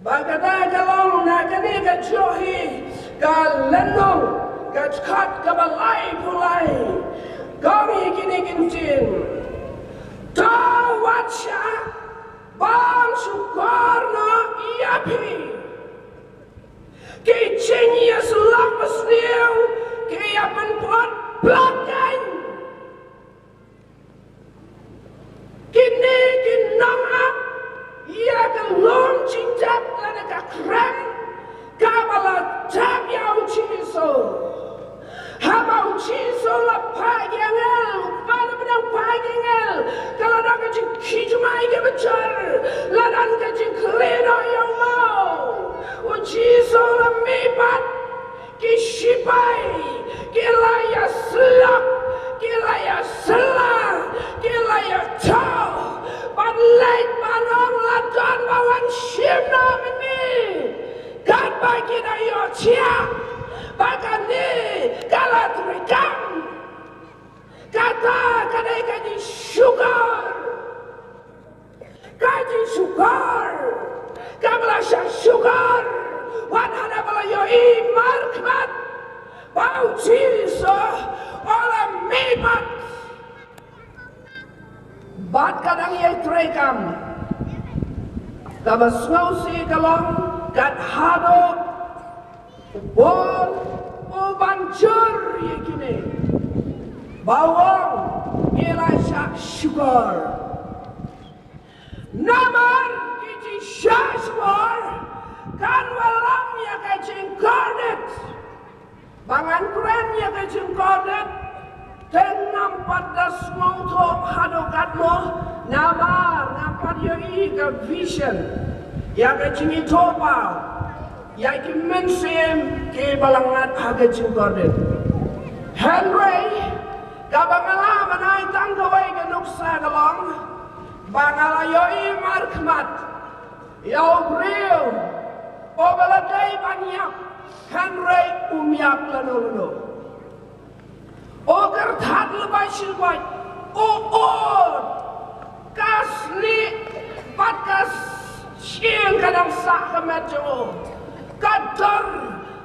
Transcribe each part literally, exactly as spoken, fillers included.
Ba kata ka long na kane ka juh hi ka lynnong ka dkhot kaba laiphew lai. Ka ong ïa kine ki ktien: To wat shah bam shukor noh ïa phi. Ki jingïasyllok basniew ki ïa pynpot plak keiñ. Kine ki nang ap ïa ka lum jingtep lane ka krem kaba la tep ïa u Jisu. Haba u Jisu u la phah ïa ki angel, u Kpa na bneng u phah ïa ki angel, ka la don ka jingkhih jumai kaba jur, la don ka jingkylli noh ïa u maw. U Jisu u la mihpat, ki shipai ki la ïasyllok, ki la ïasylla, ki la ïathoh ban leit ban ong, la don ba wan shim noh mynne. Katba ki da ïohthiah ba kane ka la treikam. Kata ka dei ka jingshukor. Ka jingshukor kaba la shah shukor wat haba la ïohi markhmat ba u Jisu u la mihpat. Bad ka dang ïai treikam, kaba sngewsih ka long kat haduh u Paul u ban jur ïa kine, ba u ong, ngi la shah shukor. Namar ki jingshah shukor kan wallam ïa ka jingkordit. Ba ngan kren ïa ka jingkordit, te ngam pat da sngewthuh haduh katno, namar ngam pat ïohi ka vision, ïa ka jingithuhpaw ïa ki mynsiem kiba la ngat ha ka jingkordit. Hynrei kaba nga lah ban ai tang kawei ka nuksa ka long ba nga la ïohi markhmat ïa u briew uba la dei ban ïap, hynrei um ïap lano lano. U kyrthat lypa shilwait, u ud, ka snieh bad ka shyieng ka dang sah ka met jong u. Ka dor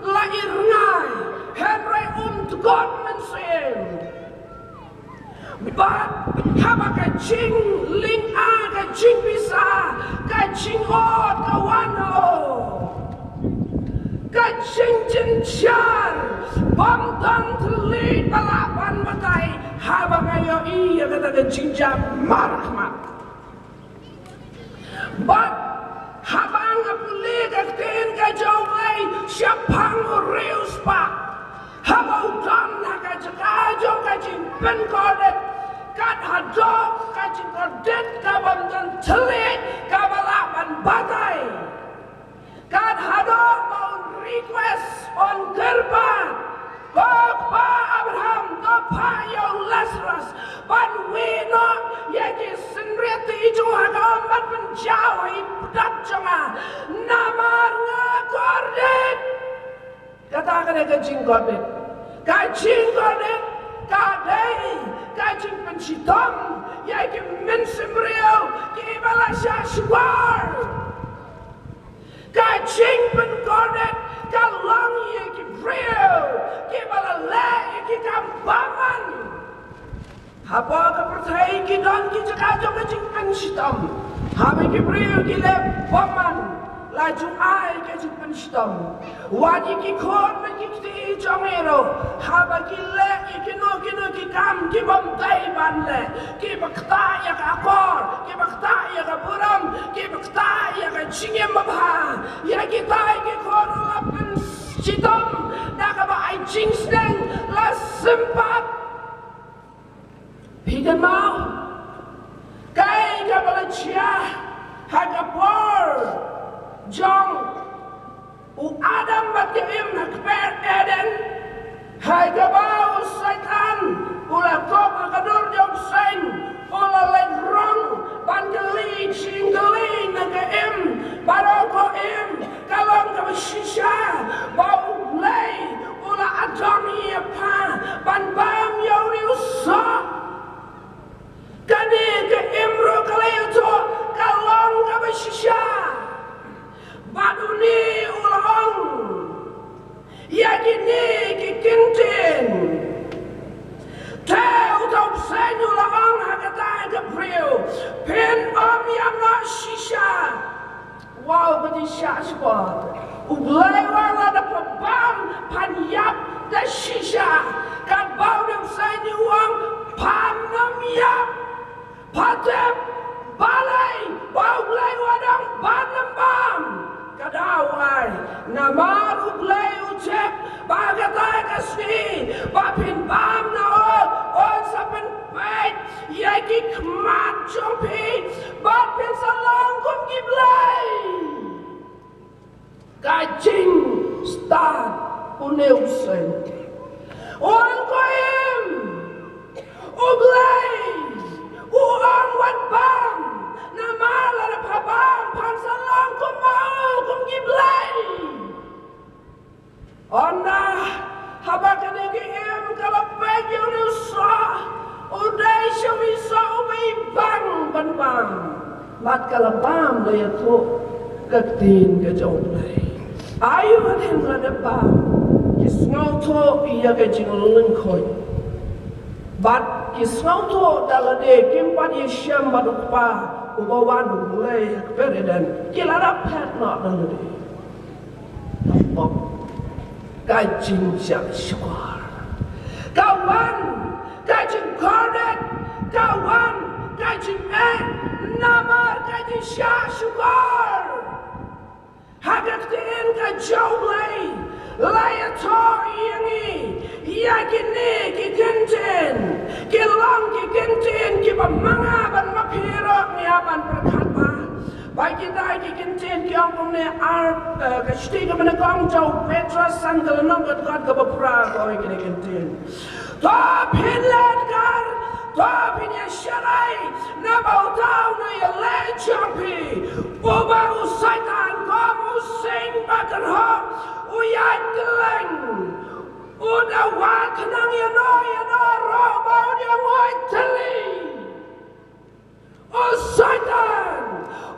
la i rngai, hynrei um dkot mynsiem. Bad haba ka jinglynga, ka jingpisa, ka jingod ka wan ha u, ka jingjynjar bym don thylliej ba lah ban batai haba nga ïohi ïa kata ka jingjia markhmat. Bad haba nga pule ka ktien ka jong U Blei shaphang u riewspah, haba u don ha ka jaka jong ka jingpynkordit, kat haduh ka jingkordit ka bym don thylliej kaba lah ban batai. Kat haduh ba un request, un kyrpad, ko Kpa Abraham, to phah ïa u Lazarus ban wih noh ïa ki synriat tyngka jong u ha ka um ban pynjaw ha i pdap jong nga, namar nga kordit. Kata ka dei ka jingkordit. Ka jingkordit ka dei ka jingpynshitom ïa ki mynsiem briew kiba la shah shukor. Ka jingpynkordit ka long ïa ki briew kiba la leh ïa ki kam bymman. Hapoh ka pyrthei ki don ki jaka jong ka jingpynshitom. Haba ki briew ki leh bymman, la ju ai ka jingpynshitom. Wat ïa ki khun bad ki kti jong ngi ruh, haba ki leh ïa kino kino ki kam ki bym dei ban leh, kiba ktah ïa ka akor, kiba ktah ïa ka burom, kiba ktah ïa ka jingim babha, ïa kitai ki khun ruh la pynshitom da kaba ai jingsneng, la sympat. Phi kynmaw kaei kaba la jia ha ka por jong u Adam bad ka Im ha kper Eden, ha kaba u Soitan u la kup ha ka dur jong u bseiñ, u la leit rong ban kylli jingkylli na ka Im, baroh ka Im ka long kaba shisha ba U Blei u la adong ïa pha ban bam ïa u riewsoh. Kane ka Im ruh ka la ïathuh ka long kaba shisha ba kine ki kyntien. Te uta u bseiñ u la ong ha kata ka briew, phin ym ïam noh shisha. Wow, ka jingshah shukor. U Blei u ong lada pha bam phan ïap da shisha. Katba une u bseiñ u ong phan ym ïap. Pha tip balei ba U Blei u ong phan ym bam? Ka daw ai namar U Blei u tip ba kata ka sngi ba phin bam na u, un sa pynpeit ïa ki khmat jong phi bad phin sa long kum ki blei. Ka jingstad une u bseiñ. Ong ko im, U Blei u ong wat bam, namar lada pha bam phan sa long kum u, kum ki blei. Ynda haba kane ka im ka la peit ïa une u soh, u dei sha u soh uba i bang ban bam. Bad ka la bam la ïathuh ka ktien ka jong U Blei. Aïu hadien la dep bam ki sngewthuh ïa ka jinglyngkhuit. Bad ki sngewthuh da lade kim pat ïashem bad U Kpa uba wan U Blei ha ka Eden. Ki la dep phet noh da lade. Ka pop, ka jingshah shukor. Ka wan ka jingkordit, ka wan ka jingeh namar ka jingshah shukor. Ha ka ktien ka jong U Blei la ïathuh ïa ngi ïa kine ki kyntien, ki long ki kyntien kiba ma nga bad ma phi ruh ngi hap ban pyrkhat bha. Ba kita ki kyntien ki ong kumne, ar, eh, ka shithi kaba nyngkong jong u Petros, san ka lynnong, ka dkhot kaba phra, ka ong ïa kine ki kyntien. To phin leh kar, to phin ïa sharai na uta u nongïaleh jong phi, uba u Soitan kum u sing ba kyrhong u ïaid kylleng. U da wad khnang ïano ïano ruh ba un ïanguid tylli. U Soitan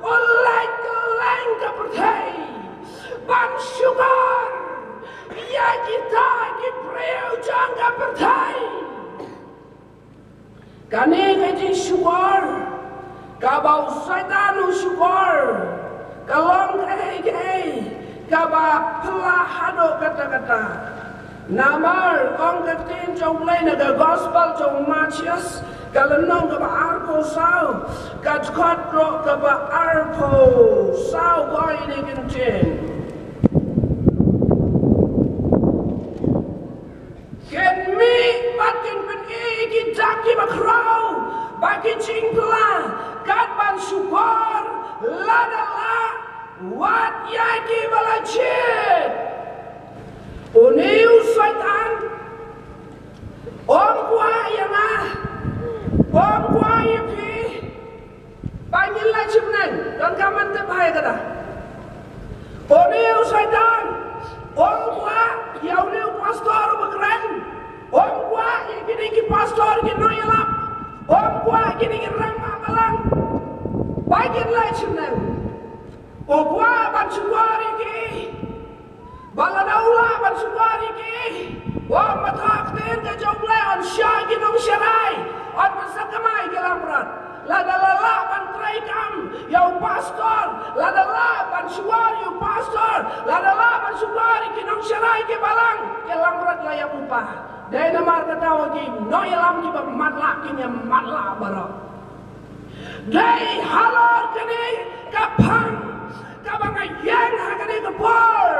u leit kylleng ka pyrthei ban shukor ïa kita ki briew jong ka pyrthei. Kane ka jingshukor kaba u Soitan u shukor ka long kaei kaei kaba phylla haduh katta katta. Namar ong ka ktien jong U Blei na ka Gospel jong u Mathaios, ka lynnong kaba arphew saw, ka dkhot ruh kaba arphew saw, ka ong ïa kine ki kyntien. Kin mih bad kin pyni ïa ki dak kiba khraw bad ki jingphylla, kat ban shukor lada lah wat ïa kiba la jied. Une u Soitan um kwah ïa nga, um kwah ïa phi ba ngin leit shibneng. Donkam ban tip bha ïa kata. Une u Soitan um kwah ïa une u pastor uba kren, um kwah ïa kine ki pastor ki nongïalap, um kwah ïa kine ki rangbah balang ba ngin leit shibneng. U kwah ban shukor ïa ki. Ba lada u lah ban shukor ïa ki, u ong ba ka ktien ka jong U Blei un shah ki nongsharai, un pynsakma ïa ki langbrot. Lada la lah ban treikam ïa u pastor, lada lah ban shukor ïa u pastor, lada lah ban shukor ïa ki nongsharai ki balang, ki langbrot la ïa u pa. Dei namar kata ki nongïalam kiba matlah kin ïa matlah baroh. Dei halor kane ka phang kaba nga ïeng ha kane ka por.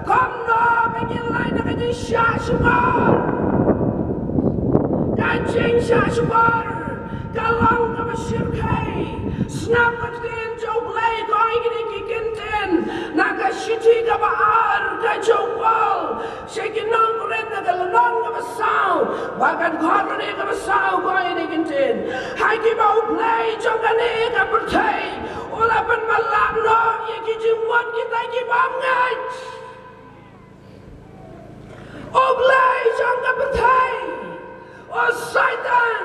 Kumno ba ngin lait na ka jingshah shukor? Ka jingshah shukor ka long kaba shyrkhei. Sngap ka ktien jong U Blei, ka ong ïa kine ki kyntien na ka shithi kaba ar ka jong u Paul sha ki nong Korinth, na ka lynnong kaba saw bad ka dkhot kaba saw, ka ong ïa kine ki kyntien: Ha kiba U Blei jong kane ka pyrthei u la pynmatlah noh ïa ki jingmut kita ki bymngeit. U blei jong ka pyrthei, u Soitan,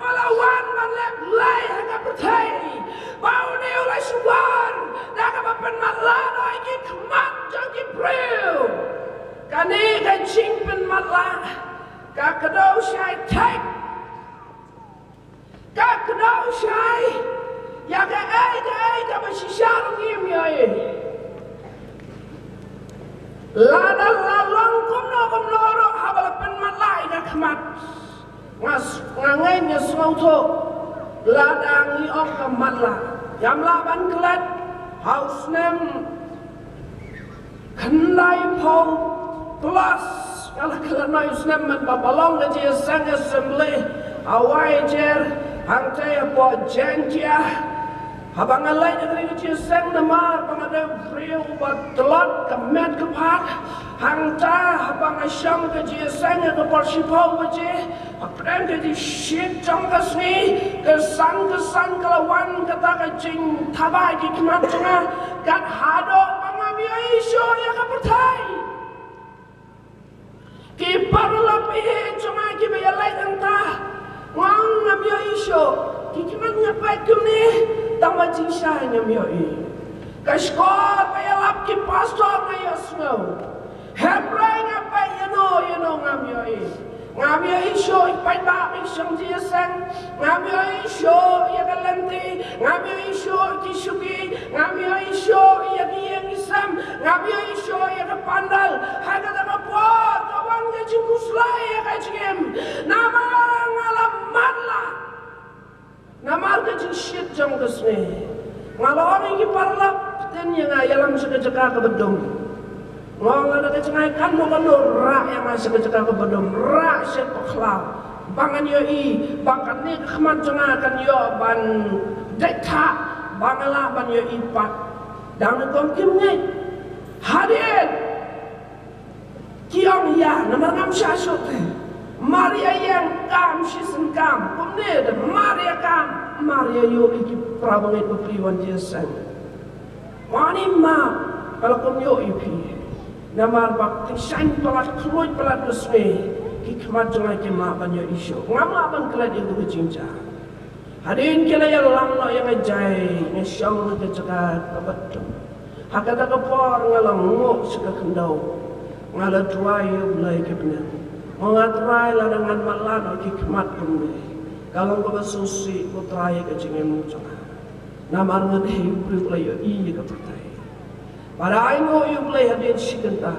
u la wan ban leh blei ha ka pyrthei, ba une u la shukor da kaba pynmatlah noh ïa ki khmat jong ki briew. Kane ka jingpynmatlah ka kdew shai thik. Ka kdew shai ïa kaei kaei kaba shisha ruh ngim ïohi. Lada la long kumno kumno ruh haba la pynmatlah ïa ka khmat, nga s-, nga ngeit, nga sngewthuh, lada ngi ong ka matlah, ngam lah ban klet ha u snem khyndaiphew plus, nga la klet noh ïa u snem mynba ba long ka jingïaseng assembly ha Waijer, hangta hapoh Jaintia. Haba nga leit ha kane ka jingïaseng, namar ba nga dei u briew uba tlot ka met ka phad, hangta haba nga shong ka jingïaseng ha ka por shiphew baje, hapdeng ka jingshit jong ka sngi, ka san ka san ka la wan kata ka jingthaba ïa ki khmat jong nga, kat haduh ba ngam ïohi shuh ïa ka pyrthei. Ki paralok, phi, jong nga kiba ïaleit hangta, nga ong ngam ïohi shuh. Ki khmat nga peit kumne, tang ba jingshai ngam ïohi. Ka shkor ba ïalap ki pastor nga ïohsngew. Hynrei nga peit ïano ïano ngam ïohi. Ngam ïohi shuh ïa ki paidbah ba ki shong jingïaseng. Ngam ïohi shuh ïa ka lynti. Ngam ïohi shuh ïa ki shuki. Ngam ïohi shuh ïa ki ïing ki sem. Ngam ïohi shuh ïa ka pandal. Ha kata ka por ka wan ka jingkhuslai ïa ka jingim. Namar nga la matlah. Namar ka jingshit jong ka sngi. Nga la ong ïa ki paralok, pyntin ïa nga ïalam sha ka jaka kaba dum. Nga ong lada ka jngai kan mo kan mo, rah ïa nga sha ka jaka kaba dum, rah sha ka bakhlaw. Ba ngan ïohi ba kane ka khmat jong nga kan ïoh ban dei thah, ba nga lah ban ïohi pat. Dang ne kum kim ngeit. Hadien ki ong ïa, namar ngam shah shuh te. Mar ïa ïeng kam shisien kam. Kumne te mar ïa kam, mar ïa ïoh ïa ki para bangeit bapli wan jingïaseng. Mane ma, ka la kum ïoh ïa phi. Namar ba tyngshaiñ palat, khluid palat ka sngi, ki khmat jong nga kim lah ban ïohi shuh. Ngam lah ban klet ïa ka jingjia. Hadien ki la ïalam noh ïa nga jai, nga shong ha ka jaka kaba dum. Ha kata ka por nga la nguh sha ka khyndew. Nga la duwai ïa U Blei, ka bneng. Nga ong, A Trai, lada ngan matlah noh ki khmat kumne, ka long kaba sngewsih, ko Trai, ïa ka jingim jong nga. Namar nga dei u briew ba la ïohi ïa ka pyrthei. Bad ai nguh ïa U Blei hadien shi kynta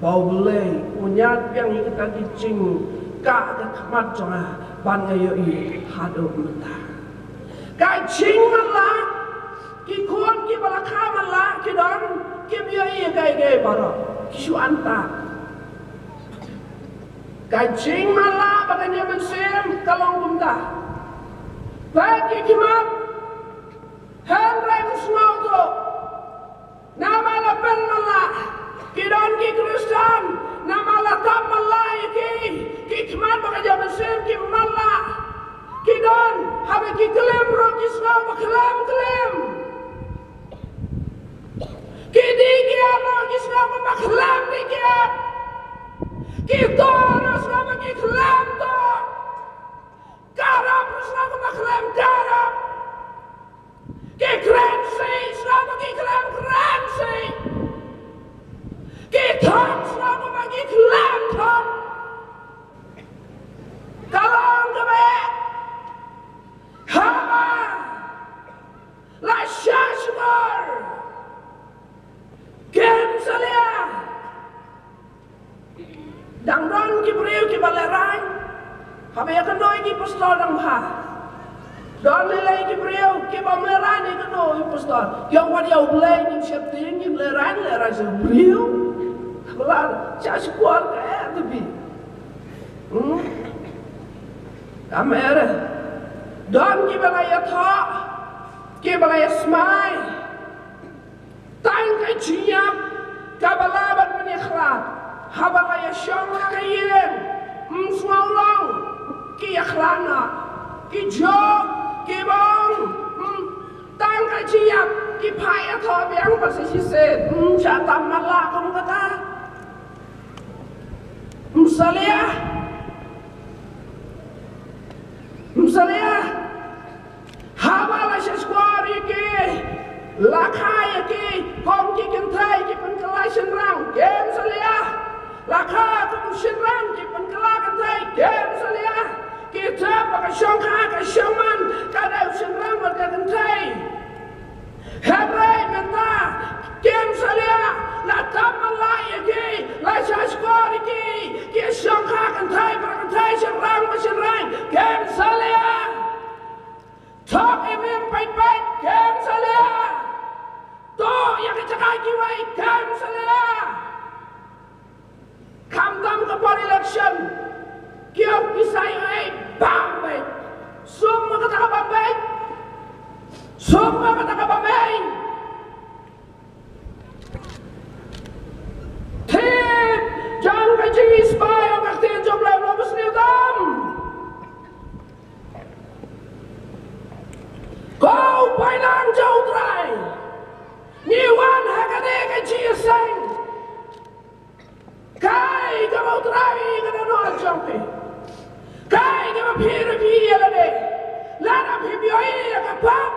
ba U Blei u ñiad biang ïa kita ki jingkah ka khmat jong nga ban nga ïohi haduh mynta. Ka jingmatlah, ki khun kiba la kha matlah ki don kim ïohi ïa kaei kaei baroh, ki shu antad. Ka jingmatlah ba ka ïa mynsiem ka long kumta. Peit ki khmat, hynrei ym sngewthuh. Namar la pynmatlah, ki don ki Khristan, namar la tap matlah ïa ki, ki khmat ba ka ïa mynsiem ki matlah. Ki don, haba ki klim ruh ki sngew ba khlem klim. Ki dih ki ap ruh ki sngew ba khlem dih ki ap. Ki tuh ruh sngew ba ki khlem tuh. Ka rap ruh sngew ba khlem ka rap. Ki kren sih sngew ba ki khlem kren sih. Ki thok sngew ba ki khlem thok. Ka long kaba haba la shah shkor, kim salia. Dang don ki briew kiba lehraiñ haba ïakynduh ïa ki pastor dang bha. Don lei lei ki briew kiba ym lehraiñ ïakynduh ïa ki pastor. Ki ong wat ïa U Blei ngim sheptieng, ngim lehraiñ, lehraiñ sha u briew. Kaba la shah shkor ka eh te phi. Hmm? Kam eh re. Don kiba la ïathoh, kiba la ïasmai. Tang ka jingïap kaba lah ban pynïakhlad. Haba la ïashong ha ka ïing, ym sngew long ki ïakhlad noh. Ki jok, ki bong, hm, tang ka jingïap, ki phah ïathoh biang ba sa shisien, hm, shah tam matlah kum kata. Ym salia. Ym salia. Haba la shah shkor ïa ki, la kha ïa ki kum ki kynthei ki pynkylla shynrang, kim salia. Shynrang ba shynrang, kem salia. Thok imem pait pait, kem salia. To ïa ka jaka kiwei, kem salia. Khamtam ka por election, ki ong ki sa ïoh ei bam beit. Suk ma kata ka bam beit. Suk ma kata ka bam beit. Thep jong ka jingïaspah ïa ka ktien jong U Blei, lo bus ni utam. Ko u paidlang jong U Trai, ngi wan ha kane ka jingïaseng. Kai kaba U Trai ka dohnud jong phi. Kai kaba phi ruh phi ïa lade. Lada phi ïohi ïa ka pap